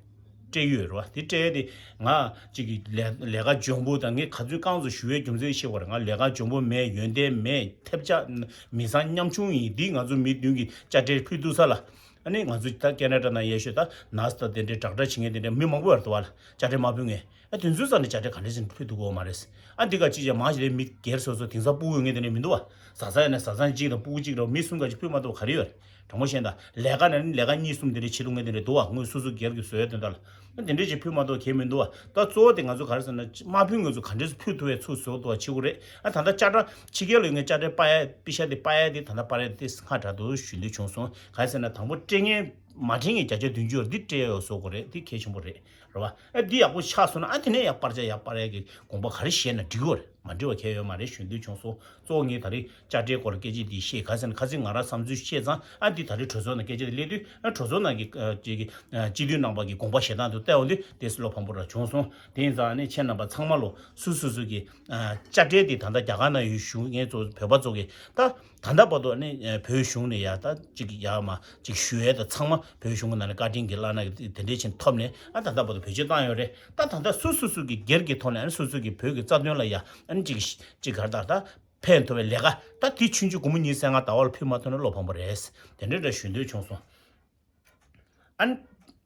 སྤྲད་ཡོད་རེད་བ། དེ་སྤྲད་དེ་ང་གཅིག་གི་ལས་ལས་ཀ་འཇོན་པོ་དང་། ངས་ག་ཚོད་རྐང་ཚོ་ཞུ་བའི་རྒྱུ་མཚན་ཤེས་དགོས་རེད། ང་ལས་ཀ་འཇོན་པོ་མེད། ཡོན་ཏན་མེད། ཐེབས་ཆག་མི་ཚང་ཉམ་ཆུང་ཡིན། འདི་ང་ཚོ་མི་བདུན་གྱི་དཔྱ་ཁྲལ་ཕུལ་ཐུབ་ས་ལ། ཨ་ནི་ང་ཚོ་ད་ཀེ་ན་ཌ་ནང་ཡག་ཤོས་ད་ནར་སི་དང་དེ་འདྲའི་ཌོག་ཊར་བྱེད་མཁན་དེ་འདྲའི་མི་མང་པོ་ཡོད་རེད་བ། དཔྱ་ཁྲལ་མ་ཕུལ་མཁན། ཨ་དེ་ཚོའི་རྩ་ནས་དཔྱ་ཁྲལ་ག་འདྲ་ཞིག་ཕུལ་ཐུབ་ཀྱི་ཡོད་མ་རེད། ཨ་འདི་ག་ཅིག་ཅིག་མང་ཆེ་བའི་མི་སྒེར་སོ་སོ་དེང་སང་སྤུ་གུ་ཡོད་མཁན་དེ་འདྲ་མི་འདུག་བ། བཟའ་ཚང་ཡིན་ན་བཟའ་ཚང་གཅིག་དང་སྤུ་གུ་གཅིག་རེད། མི་གསུམ་ག་ཅིག་ཕུལ་མ་ཐུབ་པ་ག་རེ་ཡོད་རེད། དྲང་པོ་བཤད་ན་ད། ལས་ཀ་ནས་ནི་ལས་ཀ་གཉིས་གསུམ་དེ་འདྲ་བྱེད་ཐུབ་མཁན་དེ་འདྲ་འདུག་བ། དངུལ་སོ་སོ་སྒེར་གྱི་བཟོ་ཡའི་དོན་དག་ལ། ཨ་དེ་འདྲ་ཅིག་ཕུལ་མ་ཐུབ་པ་གང་ཡང་མི་འདུག་བ། ད་གཙོ་བོ་དེ་ང་ཚོ་ག་རེ་ཟེར་ན། མ་ཕུལ་མཁན་ཚོ་ག་འདྲས་སེ་ཕུལ་ཐུབ་པའི་ཚུལ་བཟོ་ཐུབ་པ་བྱེད་དགོས་རེད། ཨ་ད་ལྟ་དཔྱ་ཁྲལ་ཕྱི་རྒྱལ་ལ་ཡོད་མཁན་དཔྱ་ཁྲལ་སྤར་ཡ། པེ་ཤག་དེ་སྤར་ཡ་དེ་ད་ལྟ་སྤར་ཡ་དེ་སྔ་དྲགས་འདུག་ཞུ་འདོད་བྱུང་སོང་། ག་རེ་ཟེར་ན། དང་པོ་སྤྲད་མཁན་མ་སྤྲད་མཁན་བརྒྱ་ཆ་བདུན་ཅུ་ཡོད་རེད། འདི་སྤྲད་ཡ་བཟོ་དགོས་རེད། འདི་གལ་ཆེན་པོ་རེད། རེད་བ། ཨ་འདི་ཡག་པོ་ཆགས་སོང་ན། ཨ་དེ་ནས་ཡར་སྤར་ཆ་ཡར་སྤར་ཡ་གི་དགོངས་པ་ག་རེ་བཞེས་ན་འགྲིག་གི་རེད། མ་འགྲིག་པ་གང་ཡང་ཡོད་མ་རེད་ཞུ་འདོད་བྱུང་སོང་། གཙོ་བོ་ངས་ད་རེས་དཔྱ་ཁྲལ་སྐོར་ལ་སྐད་ཆ་འདི་བཤད། ག་རེ་ཟེར་ན། ཁ་སང་ང་རང་བསམ་ཚུལ་བཤད་ཙང་། ཨ་འདི་ད་རེས་གྲོས་ཚོགས་ནང་སྐད་ཆ་དེ་སླེབས་དུས། ཨ་གྲོས་ཚོགས་ནང་གི་ཨ་ཅིག་གི་ཨ་སྤྱི་འཐུས་རྣམ་པ་གི་དགོངས་པ་བཞེས་སྟངས་དེ་བལྟས་པ་དུས་དེ་བློ་ཕམ་པོ་རང་བྱུང་སོང་། དེ་ཡིན་ཙང་ཨ་ནི་ཁྱེད་རྣམ་པ་ཚང་མ་ལོ་སོ་སོ་སོ་གི་ཨ་དཔྱ་ཁྲལ་དེ་ད་ལྟ་རྒྱ་གར་ནང་ཡོད་གཞུང་ངེད་ཚོ་བོད་པ་ཚོ་གི་ད། ད་ལྟ་བར་དུ་ཨ་ནི་ཨ་བོད་གཞུང་ནས་ཡ་ད་ཅིག་ཡ་མ་ཅིག་ཞུ་ཡས་ད་ཚང་མ་བོད་གཞུང་གི་ནང་ནས་བཀའ་དྲིན་གྱིས་བླ་ན་གི་དེ་འདྲའི་ཆེན་ཐོབ་ནས། ཨ་ད་ལྟ་བར་དུ་བེད་སྤྱོད་བཏང་ཡོད་རེད། ད་ད་ལྟ་སོ་སོ་སོ་གི་སྒེར་གྱི་ཐོག་ནས། ཨ་ནི་སོ་སོ་གི་བོད་ཀྱི་རྩ་དོན་ལ་ཡ་ཨ་ནི་ཅིག་ཅིག་ག་རེ་ད་ད་ཕན་ཐོགས་པའི་ལས་ཀ་ད་དེ་ཆུང་ཆུང་སྒོར་མོ་ཉི་ཤུ་རྩ་ལྔ་ཟླ་བ་ལ་ཕུལ་མ་ཐུབ་ན་བློ་ཕམ་པོ་རེད། དེ་འདྲ་འདྲ་ཞུ་འདོད་བྱུང་སོང་། ཨ་ནི།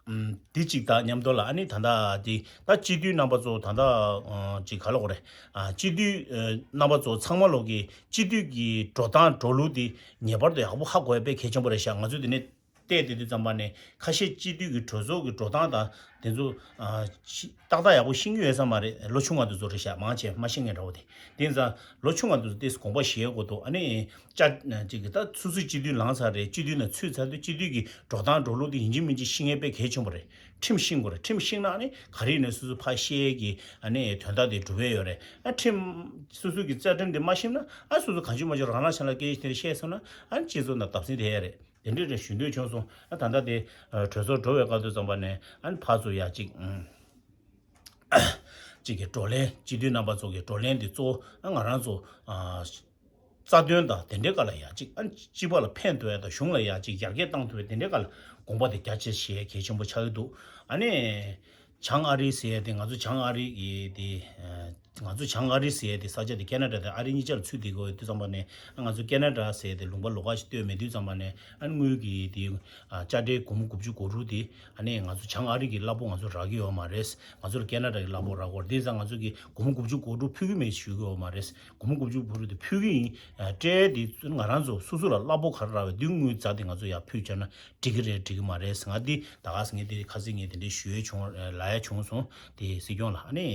ཨམ། འདི་གཅིག་དང་མཉམ་དུ་ལ། ཨ་ནི་ད་ལྟ་འདི་ད་སྤྱི་འཐུས་རྣམ་པ་ཚོ་ད་ལྟ་ཨ་ཅིག་ག་ལབ་དགོས་རེད། ཨ་སྤྱི་འཐུས་ཨ་རྣམ་པ་ཚོ་ཚང་མ་ལོག་གི་སྤྱི་འཐུས་ཀྱི་འགྲོ་སྟངས་འགྲོ་ལུགས་འདི་ངེས་པར་དུ་ཡག་པོ་ཧ་གོ་ཡ་དཔེ་གལ་ཆེན་པོ་རེད་ཤག་ང་ཚོས་འདི་ནས་བལྟས་བསྡད་དུས་ཙམ་པ་ནས། ཁ་ཤས་སྤྱི་འཐུས་ཀྱི་གྲོས་ཚོགས་ཀྱི་འགྲོ་སྟངས་དང་དེ་ཚོ་ཨ་ཤི་ཏག་ཏག་ཡག་པོ་ཤེས་ཀྱི་ཡོད་ས་མ་རེད། ལོ་ཆུང་བ་དེ་ཚོ་རེད་ཤག་མང་ཆེ་མ་ཤེས་མཁན་འདྲ་བོ་དེ། དེ་ཙང་ལོ་ཆུང་བ་དེ་ཚོ་ཏོག་ཙམ་དགོངས་པ་བཞེས་དགོས་འདུག་ཨ་ནི་ཅ་ཅིག་གི་ད་སོ་སོའི་སྤྱི་འཐུས་ལངས་ཚར་རེད། སྤྱི་འཐུས་ནང་ཚུད་ཚར་དུས་སྤྱི་འཐུས་ཀྱི་འགྲོ་སྟངས་འགྲོ་ལུགས་དེ་ཡིན་གཅིག་མིན་གཅིག་ཤེས་མཁན་དཔེ་གལ་ཆེན་པོ་རེད། ཁྲིམས་ཤེས་དགོས་རེད། ཁྲིམས་ཤེས་ན་ཨ་ནི་ག་རེ་ཡིན་ནའི་སོ་སོ་ཕར་བཤད་ཀྱི་ཨ་ནི་དོན་དག་དེ་འགྲུབ་པ་ཡོད་རེད། ཨ་ཁྲིམས་སོ་སོ་གི་རྩ་ཁྲིམས་དེ་མ་ཤེས་ན། ཨ་སོ་སོ་གང་བྱུང་མང་བྱུང་རང་རང་ཤ་ལ་སྐད་ཆ་དེ་འདྲ་བཤད་སོང་ན། ཨ་ནི་སྤྱི་ཚོགས་ནང་བརྡབ་གསིག་ཐེབས་ཡ་རེད། དེ་འདྲ་རེད་ཞུ་འདོད་བྱུང་སོང་། ཨ་ད་ལྟ་དེ་ཨ་གྲོས་ཚོགས་འགྲོ་བའི་སྐབས་དུས་ཙམ་པ་ནས། ཨ་ནི་ཕར་ཚུར་ཡ་གཅིག་ཨུམ། གཅིག་གི་བགྲོ་གླེང་། སྤྱི་འཐུས་རྣམ་པ་ཚོ་གི་བགྲོ་གླེང་འདི་གཙོ་བོ་ཨ་ང་རང་ཚོ་ཨ་རྩ་དོན་དང་དེ་འདྲའི་སྐོར་ལ་ཡ་གཅིག་ཨ་སྤྱི་པ་ལ་ཕན་ཐོགས་ཡ་དང་གཞུང་ལ་ཡ་གཅིག་ཡར་རྒྱས་བཏང་ཐུབ་པའི་དེ་འདྲའི་སྐོར་ལ་དགོངས་པ་དེ་རྒྱ་ཆེ་བཞེས་གལ་ཆེན་པོ་ཆགས་ཀྱི་འདུག་ཨ་ནི་བྱང་ཨ་རི་ཟེར་ཡ་དེ། ང་ཚོ་བྱང་ཨ་རི་གི་དེ་ཨ་ང་ཚོ་བྱང་ཨ་རི་ཟེར་ཡ་དེ་ས་ཆ་དེ་ཁེ་ན་ཌ་དང་ཨ་རི་གཉིས་ཆར་ཚུད་བསྡད་ཀྱི་ཡོད་དུས་ཙམ་པ་ནས། ཨ་ང་ཚོ་ཁེ་ན་ཌ་ཟེར་ཡ་དེ་ལུང་པ་ལོགས་ཀ་ཞིག་ལྟོས་མེད་དུས་ཙམ་པ་ནས། ཨ་དངུལ་གྱི་དེ་ཨ་དཔྱ་ཁྲལ་སྒོར་མོ་དགུ་བཅུ་གོ་དྲུག་དེ། ཨ་ནི་ང་ཚོ་བྱང་ཨ་རི་གི་གླ་ཕོགས་ང་ཚོ་རག་གི་ཡོད་མ་རེད། ང་ཚོ་ལ་ཁེ་ན་ཌ་གི་གླ་ཕོགས་རག་གི་ཡོད་རེད། དེ་ཙང་ང་ཚོ་གི་སྒོར་མོ་དགུ་བཅུ་གོ་དྲུག་ཕུལ་གི་མེད་ཞུ་གི་ཡོད་མ་རེད། སྒོར་མོ་དགུ་བཅུ་གོ་དྲུག་དེ་ཕུལ་གི་ཡིན། ཨ་སྤྲད་དེ་ང་རང་ཚོ་སོ་སོ་ལ་གླ་ཕོགས་ག་རེ་རག་པའི་དེ་དངུལ་རྩ་དེ་ང་ཚོ་ཡར་ཕུལ་བྱས་ན་འགྲིག་གི་རེད་འགྲིག་གི་མ་རེད་ཟེར། ང་འདི་ད་ག་ཟེར། ངས་དེ་ཁ་སང་ངས་དེ་འདྲའི་ཞུ་ཡས་བྱུང་། ལབ་ཡས་བྱུང་སོང་། དེ་སྲིད་སྐྱོང་ལ། ཨ་ནི་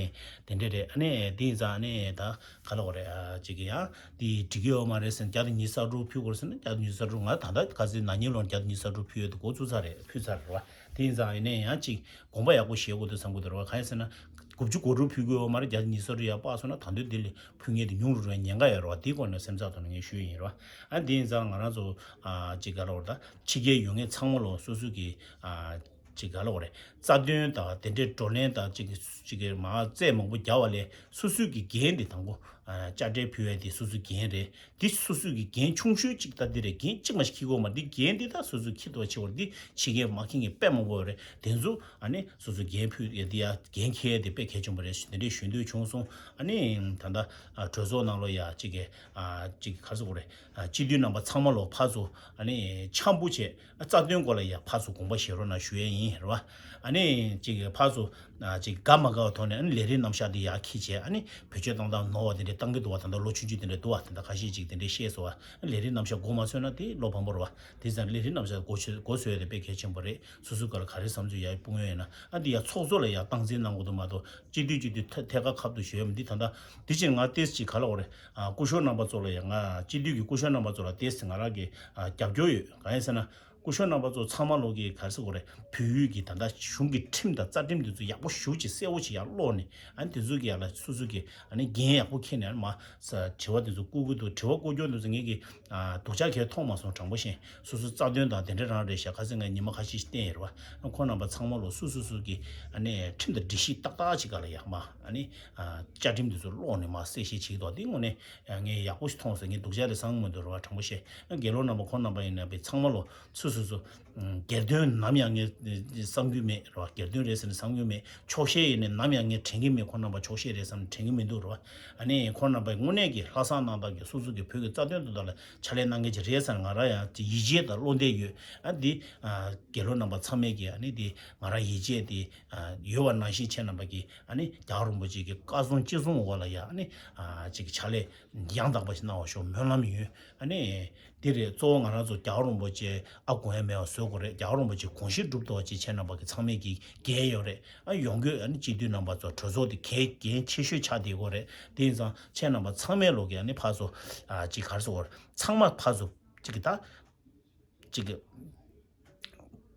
དེ་འདྲ་རེད། ཨ་ནི་དེ་ཡིན་ཙང་ཨ་ནི་ད་ག་ལབ་དགོས་རེད། ཨ་ཅིག་གི་ཡང་དེ་འགྲིག་གི་ཡོད་མ་རེད་ཟེར། བརྒྱ་དང་ཉི་ཤུ་རྩ་དྲུག་ཕུལ་དགོས་ཟེར་ན། བརྒྱ་དང་ཉི་ཤུ་རྩ་དྲུག་ང་ད་ལྟ་ཁ་སང་ན་ནིང་ལོར་བརྒྱ་དང་ཉི་ཤུ་རྩ་དྲུག་ཕུལ་ཡས་དེ་འགོ་བཙུགས་ཚར་རེད། ཕུལ་ཚར་རེད་བ། དེ་ཡིན་ཙང་ཨ་ནི་ཡང་ཅིག་དགོངས་པ་ཡག་པོ་བཞེས་དགོས་འདུག་བསམ་གི་འདུག་རེད་བ། གང་ཡིན་ཟེར་ན། དགུ་བཅུ་གོ་དྲུག་ཕུལ་གི་ཡོད་མ་རེད། བརྒྱ་དང་ཉི་ཤུ་རྩ་དྲུག་ཡར་སྤར་སོང་ན་ད་དུང་དེ་ལས་ཕུལ་མཁན་དེ་ཉུང་རུ་འགྲོ་བའི་ཉེན་ཁ་ཡོད་རེད་བ། དེའི་སྐོར་ནས་སེམས་འཚབ་ཐོག་ནས་ངས་ཞུ་ཡི་ཡིན་རེད་བ། ཨ་དེ་ཡིན་ཙང་ང་རང་ཚོ་ཨ་ཅིག་ག་ལབ་དགོས་རེད། ད་ཕྱི་རྒྱལ་ཡོད་མཁན་ཚང་མ་ལོ་སོ་སོ་གི་ཨ་ཅིག་ག་ལབ་དགོས་རེད། རྩ་དོན་དང་དེ་འདྲའི་བགྲོ་གླེང་དང་ཅིག་གི་ཅིག་གི་མ་རྩ་མང་པོ་རྒྱག་པ་ལས་སོ་སོའི་གི་འགན་དེ་དང་པོ། ཨ་དཔྱ་ཁྲལ་ཕུལ་བའི་དེ་སོ་སོའི་འགན་རེད། འདི་སོ་སོའི་གི་འགན་ཆུང་ཤོས་གཅིག་ད་འདི་རེད། འགན་གཅིག་མ་ཞིག་འཁྱེར་དགོས་མ། འདི་འགན་འདི་ད་སོ་སོས་འཁྱེར་ཐུབ་པ་བྱེད་དགོས་རེད། འདི་ཕྱི་རྒྱལ་མ་འཁྱེར་མཁན་དཔེ་མང་པོ་ཡོད་རེད། དེ་ཚོ་ཨ་ནི་སོ་སོ་འགན་ཕུལ་ཡ་འདི་ཡ་འགན་འཁྱེར་ཡ་དེ་དཔེ་གལ་ཆེན་པོ་རེད། དེ་འདྲས་ཞུ་འདོད་བྱུང་སོང་། ཨ་ནི་ད་ལྟ་ཨ་གྲོས་ཚོགས་ནང་ལོགས་ཡ་གཅིག་གི་ཨ་གཅིག་ག་རེ་ཟེར་དགོས་རེད། ཨ་སྤྱི་འཐུས་རྣམ་པ་ཚང་མ་ལོ་ཕར་ཚུར་ཨ་ནི་འཆམ་པོ་བྱས། ཨ་རྩ་དོན་སྐོར་ལ་ཡ་ཕར་ཚུར་དགོངས་པ་བཞེས་རོགས་གནང་ཞུ་ཡས་ཡིན་རེད་བ། ཨ་ནི་གཅིག་གི་ཕར་ཚུར་ཨ་གཅིག་དགའ་མ་དགའ་བའི་ཐོག་ནས་ཨ་ནི་ལས་རིམ་རྣམ་གཞག་འདི་ཡར་འཁྱེར་བྱས། ཨ་ནི་བེད་སྤྱོད་བཏང་སྟངས་ནོར་བ་དེ་འདྲ་ བཏང་གི་འདུག་བ། ད་ལྟ་ལོ་ཆུང་ཆུང་དེ་འདྲ་འདུག་བ། དེ་འདྲ་ཁ་ཤས་ཅིག་དེ་འདྲས་བཤད་སོང་བ། ལས་རིགས་རྣམ་གཞག་མགོ་མ་ཚོས་ན་དེ་བློ་ཕམ་པོ་རེད་བ། དེ་ཙང་ལས་རིགས་རྣམ་གཞག་མགོ་ཚོས་མགོ་ཚོས་ཡ་དེ་དཔེ་གལ་ཆེན་པོ་རེད། སོ་སོའི་སྒང་ལ་ག་རེ་བསམ་ཚུལ་ཡ་སྤུངས་ཡོད་ན། ཨ་འདི་ཡ་ཚོགས་གཙོ་ལ་ཡ་སྟངས་འཛིན་གནང་དགོས་འདུག་མ་གཏོགས་སྤྱི་འཐུས་སྤྱི་འཐུས་ཐད་ཐད་ཀར་ཁ་ཐུག་ཞུ་ཡ་མི་འདི་ད་ལྟ་དེ་ཕྱིར་ང་ཏེས་ཅིག་ག་ལ་འོ་རེད། ཨ་སྐུ་ཞབས་རྣམ་པ་ཚོ་ལ་ཡ་ང་སྤྱི་འཐུས་ཀྱི་སྐུ་ཞབས་རྣམ་པ་ཚོ་ལ་ཏེས་ང་རང་གི་ཨ་རྒྱབ་སྐྱོར་ཡོད། གང་ཡིན་ཟེར་ན། སྐུ་ཞབས་རྣམ་པ་ཚོ་ཚང་མ་ལོག་གི་ག་རེ་ཟེར་དགོས་རེད། བོད་ཡུལ་གྱི་ད་ལྟ་གཞུང་གི་ཁྲིམས་དང་རྩ་ཁྲིམས་དེ་ཚོ་ཡག་པོ་ཞེ་པོ་ཅིག་གསལ་པོ་ཅིག་ཡར་ཀློག་ནས། ཨ་ནི་དེ་ཚོ་གི་ཡར་ལ་སོ་སོ་གི་ཨ་ནི་འགན་ཡག་པོ་འཁྱེར་ནས། ཨ་ནི་མ་ས་དྲི་བ་དེ་ཚོ་བཀོད་ཀྱི་འདུག་དྲི་བ་བཀོད་སྐྱོན་དེ་ཚོ་ངེད་ཀྱི་ཨ་སྡུག་ཅག་གས་མཐོང་མ་སོང་། དྲང་པོ་བཤད། སོ་སོ་རྩ་དོན་དང་དེ་འདྲ་རང་རེད་ཤག་ཁ་སང་ངས་ཉི་མ་ཁ་ཤས་ཤིག་བསྟན་ཡོད་རེད་བ། ཨ་ཁོང་རྣམ་པ་ཚང་མ་ལོག་སོ་སོ་སོ་གི་ཨ་ནི་ཁྲིམས་དང་སྒྲིག་གཞི་ཏག་ཏག་ཅིག་སྒང་ལ་ཡར་མ་ཨ་ནི་ཨ་བཅའ་ཁྲིམས་དེ་ཚོ་ཀློག་ནས་མ་གསལ་བཤད་བྱེད་ཀྱི་འདུག་དེ་དངོས་གནས་ངས་ཡག་པོ་ཞིག་མཐོང་སོང་། ངས་སྡུག་ཅག་རེད་བསམ་གྱི་མི་འདུག་རེད་བ། དྲང་པོ་བཤད། ཨ་དགེ་སློང་རྣམ་པ་ཁོང་རྣམ་པ་ཡིན་ན་པའི་ཚང་མ་ལོག་སོ་སོ་སོ། ཨུམ། སྒེར་དོན་ནམ་ཡང་ངས་བསམ་རྒྱུ་མེད་རེད་བ། སྒེར་དོན་རེད་ཟེར་ནས་བསམ་རྒྱུ་མེད། ཆོག་ཤེས་ཡིན་ནས་ནམ་ཡང་ངས་དྲན་གྱི་མེད། ཁོང་རྣམ་པ་ཆོག་ཤེས་རེད་བསམ་ནས་དྲན་གྱི་མི་འདུག་རེད་བ། ཨ་ནི་ཁོང་རྣམ་པས་དངོས་གནས་ཀྱི་ལྷག་བསམ་རྣམ་དག་གིས་སོ་སོ་གི་བོད་ཀྱི་རྩ་དོན་དོན་དག་ལ་ཕྱག་ལས་གནང་མཁན་ཅིག་རེད་ཟེར་ནས་ང་རང་ཡང་ཡིད་ཆེས་དང་བློ་འདས་ཡོད། ཨ་འདི་ཨ་དགེ་སློང་རྣམ་པ་ཚང་མས་ཀྱིས་ཨ་ནི་འདི་ང་རང་ཡིད་ཆེས་དེ་ཨ་ཡོད་པ་ནང་བཞིན་ཁྱེད་རྣམ་པ་གིས་ཨ་ནི་རྒྱལ་བ་རིན་པོ་ཆེ་གི་བཀའ་གསུང་ཅི་གསུང་འོག་ལ་ཡ་ཨ་ནི་ཨ་ཅིག་ཕྱག་ལས་ཡང་དག་པ་ཞིག་གནང་བ་ཤོག་སྨོན་ལམ་ཡོད། ཨ་ནི་འདི་རེད། གཙོ་བོ་ང་རང་ཚོ་རྒྱལ་བ་རིན་པོ་ཆེ་ཨ་དགོངས་ཡ་མེད་པ་བཟོ་དགོས་རེད། རྒྱལ་བ་རིན་པོ་ཆེ་དགོངས་གཞི་སྒྲུབ་ཐུབ་པ་ཅིག་ཁྱེད་རྣམ་པ་གི་ཚང་མས་ཀྱི་འགན་ཡོད་རེད། ཨ་ཡོང་རྒྱུ་ཨ་ནི་སྤྱི་འཐུས་རྣམ་པ་ཚོ་གྲོས་ཚོགས་དེ་གལ་འགན་ཆེ་ཤོས་ཆགས་བསྡད་ཡོད་རེད། དེ་ཡིན་ཙང་ཁྱེད་རྣམ་པ་ཚང་མས་ལོག་གི་ཨ་ནི་ཕར་ཚུར་ཨ་ཅིག་ག་རེ་ཟེར་དགོས་རེད། ཚང་མ་ཕར་ཚུར་ཅིག་གི་ད་ཅིག་གི་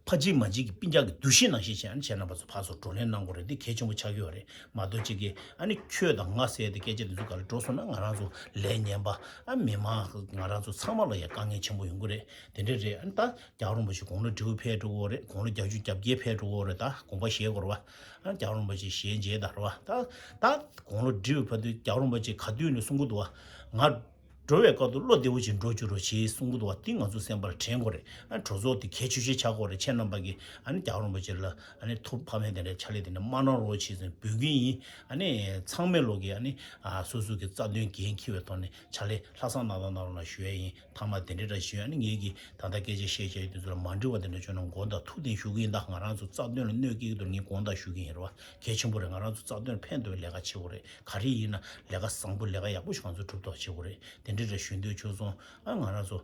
ཕ་གཅིག་མ་གཅིག་གི་སྤུན་ཀྱག་གི་འདུ་ཤེས་ནང་བཞིན་བྱས་ཨ་ནི་ཁྱེད་རྣམ་པ་ཚོ་ཕར་ཚུར་བགྲོ་གླེང་གནང་དགོས་རེད། འདི་གལ་ཆེན་པོ་ཆགས་ཀྱི་ཡོད་རེད། མ་གཏོགས་ཅིག་གི་ཨ་ནི་ཁྱོད་དང་ང་ཟེར་ཏེ་སྐད་ཆ་འདི་ཚོ་ག་ལ་འགྲོ་སོང་ན་ང་རང་ཚོ་ལས་ངན་པ་ཨ་མི་མང་ང་རང་ཚོ་ཚང་མ་ལ་ཡང་དཀའ་ངལ་ཆེན་པོ་ཡོང་གི་རེད། དེ་འདྲ་རེད། ཨ་ནི་ད་རྒྱལ་བ་རིན་པོ་ཆེ་དགུང་ལོ་བགྲེས་པོ་ཕེབས་འགྲོ་གི་ཡོད་རེད། དགུང་ལོ་བརྒྱད་ཅུ་གྱ་བརྒྱད་ཕེབས་འགྲོ་གི་ཡོད་རེད། ད་དགོངས་པ་བཞེས་དགོས་རེད་བ། ཨ་རྒྱལ་བ་རིན་པོ་ཆེ་ཞལ་མཇལ་དང་རེད་བ། ད་ད་དགུང་ལོ་བགྲེས་པའི་བར་དུ་རྒྱལ་བ་རིན་པོ་ཆེ་ག་དུས་ནས་གསུང་གི་འདུག་བ། ང་འགྲོ་བའི་སྐབས་དུ་བློ་བདེ་བོ་ཅིག་འགྲོ་བཅུག་རོགས་བྱེད་གསུང་གི་འདུག་བ། འདི་ང་ཚོ་སེམས་པར་དྲན་དགོས་རེད། ཨ་གྲོས་ཚོགས་དེ་གལ་ཆེ་ཤོས་ཆགས་དགོས་རེད། ཁྱེད་རྣམ་པ་གིས་ཨ་ནི་རྒྱལ་བ་རིན་པོ་ཆེ་ལ་ཨ་ནི་ཐུགས་ཕམ་ཡས་དེ་འདྲའི་ཕྱག་ལས་དེ་འདྲ་མ་གནང་རོགས་བྱེད་ཟེར་འབོད་ཀྱི་ཡིན། ཨ་ནི་ཚང་མས་ལོག་གིས་ཨ་ནི་ཨ་སོ་སོ་གི་རྩ་དོན་འགན་འཁྱེར་བའི་ཐོག་ནས་ཕྱག་ལས་ལྷག་བསམ་རྣམ་དག་གནང་རོགས་གནང་ཞུ་ཡས་ཡིན། མཐའ་མ་དེ་འདྲ་འདྲ་ཞུ་ཡས། ཨ་ནི་ངེད་ཀྱིས་ད་ལྟ་སྐད་ཆ་བཤད་བཤད་ཡས་དེ་ཚོ་ལ་མ་འགྲིག་པ་དེ་འདྲ་བྱུང་ན་དགོངས་དག་ཐུགས་བདེན་ཞུ་གི་ཡིན། ད་ང་རང་ཚོ་རྩ་དོན་ལ་གནོད་སྐྱེལ་གྱི་འདུག་ངས་དགོངས་དག་ཞུ་གི་ཡིན་རེད་བ། གལ་ཆེན་པོ་རེད། ང་རང་ཚོ་རྩ་དོན་ཕན་ཐོགས་པའི་ལས་ཀ་བྱེད་དགོས་རེད། ག་རེ་ཡིན་ན་ལས་ཀ་བཟང་པོ་ལས་ཀ་ཡག་པོ་ཞིག་ང་ཚོ་སྒྲུབ་ཐུབ་པ་བྱེད་དགོས་རེད། དེ་འདྲ་རེད། ཞུ་འདོད་བྱུང་སོང་། ཨ་ང་རང་ཚོ་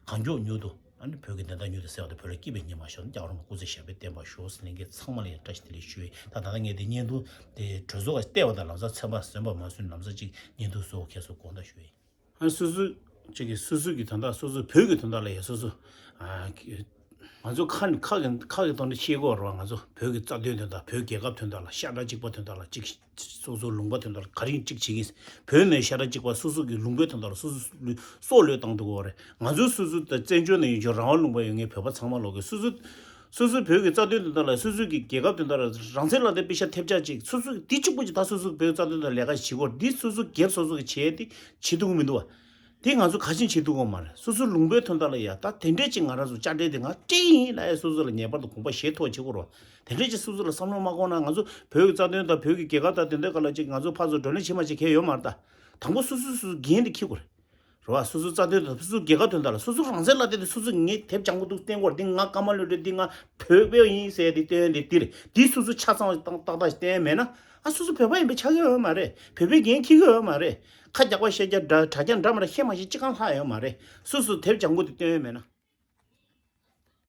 གང་མགྱོགས་མྱུར་དུ་ཨ་ནི་བོད་ཀྱི་བདེན་མཐའ་མྱུར་དུ་གསལ་བ་དང་བོད་ལ་སྐྱིད་པའི་ཉི་མ་ཤར་བ་དང་རྒྱལ་བ་རིན་པོ་ཆེ་སྐུ་ཚེ་ཞབས་པད་བརྟན་པར་ཤོག་ཟེར་ལན་འགན་ཚང་མ་ལ་ཡང་བཀྲ་ཤིས་བདེ་ལེགས་ཞུ་ཡས། ད་ད་ལྟ་ངས་དེ་བརྙན་ཐུང་དེ་གྲོས་ཚོགས་ལ་བལྟས་པ་དང་ལམ་སང་ཚན་པ་བཟོས་པ་མ་བཟོས་ལམ་སང་ཅིག་བརྙན་ཐུང་བཟོ་ཁྱེད་ཚོ་དགོངས་དག་ཞུ་ཡས། ཨ་སོ་སོ་ཅིག་གིས་སོ་སོ་གི་དོན་དག་སོ་སོ་བོད་ཀྱི་དོན་དག་ལ་ཡང་སོ་སོ་ཨ་ང་ཚོ་ཁ་ནས་ཁ་གི་ཁ་གི་ཐོག་ནས་བཤད་དགོས་རེད་བ། ང་ཚོ་བོད་ཀྱི་རྩ་དོན་དོན་དག་བོད་རྒྱལ་ཁབ་དོན་དག་ལ་ཤ་ཁྲག་གཅིག་པ་དོན་དག་ལ་ཅིག་སོ་སོ་ལུང་པ་དོན་དག་ལ་ག་རེ་ཅིག་བྱེད་ཀྱི་ཡིན། བོད་མི་ཤ་ཁྲག་གཅིག་པ་སོ་སོ་གི་ལུང་པའི་དོན་དག་ལ་སོ་སོ་ལུས་སྲོག་བློས་བཏང་འདུག་གོ་རེད། ང་ཚོ་སོ་སོ་ད་བཙན་བྱོལ་ནང་ཡོད་ཀྱི་རང་དབང་ལུང་པ་ཡོད་མཁན་བོད་པ་ཚང་མ་ལོག་གི་སོ་སོ་སོ་སོའི་བོད་ཀྱི་རྩ་དོན་དོན་དག་ལ་སོ་སོའི་གི་རྒྱལ་ཁབ་དོན་དག་ལ་རང་བཙན་ལ་དེ་པེ་ཤ་ཐེབས་ཆག་ཅིག་སོ་སོ་གི་དེ་གཅིག་པུ་ཅིག་ད་སོ་སོ་གི་བོད་རྩ་དོན་དག་ལས་ཀ་བྱེད་དགོས་འདི་སོ་སོ་སྒེར་སོ་སོ་གི་བྱས་ཏེ་བྱེད་ཐུབ་ཀྱི་མི་འདུག་བ། དེ་ང་ཚོ་ག་ཅིན་བྱེད་ཐུབ་ཀྱི་མ་རེད། སོ་སོའི་ལུང་པའི་དོན་དག་ལ་ཡ་ད་དེ་འདྲས་ཅིག་ང་རང་ཚོ་དཔྱ་ཁྲལ་དེ་ང་སྤྲད་ཡིན་ལ་ཡ་སོ་སོ་ལ་ངེས་པར་དུ་དགོངས་པ་བཞེས་ཐུབ་པ་བྱེད་དགོས་རེད་བ། དེ་འདྲས་ཅིག་སོ་སོ་ལ་བསམ་བློ་མ་འཁོར་ན་ང་ཚོ་བོད་ཀྱི་རྩ་དོན་དང་བོད་ཀྱི་རྒྱལ་ཁབ་དང་དེ་འདྲའི་སྒང་ལ་ཅིག་ང་ཚོ་ཕར་ཚུར་བགྲོ་གླེང་བྱེད་མ་བྱེད་གལ་ཡོད་མ་རེད་ད། དང་པོ་སོ་སོས་སོ་སོའི་འགན་དེ་འཁྱེར་དགོས་རེད། རེད་བ། སོ་སོའི་རྩ་དོན་དང་སོ་སོའི་རྒྱལ་ཁབ་དོན་དག་ལ་སོ་སོ་རང་བཙན་ལ་བརྟེན་ཏེ་སོ་སོ་ངས་དེབ་ལྗང་ཁུ་འདུག་བསྟན་དགོས་རེད། འདི་ང་ཀརྨ་ལོ་ཊི་འདི་ང་བོད་པའི་ཡིན་ཟེར་ཏེ་སྟོན་ཏེ་འདི་རེད། འདི་སོ་སོ་ཆ་ཚང་བ་ཏག་ཏག་ཏག་ཏག་བསྟན་མེད་ན་ཨ་སོ་སོ་བོད་པ་ཡིན་པའི་ཆགས་ཀྱི་ཡོད་མ་རེད། བོད་པའི་འགན་འཁྱེར་གྱི་ཡོད་མ་རེད། ཁ་རྒྱག་པ་བཤད་རྒྱ་འདྲ་དྲ་རྒྱ་འདྲ་མ་འདྲ་བཤད་མ་ཤེས་ཅི་གང་ལྷག་ཡོད་མ་རེད། སོ་སོ་དེབ་ལྗང་ཁུ་འདི་བསྟན་ཡོད་མེད་ན།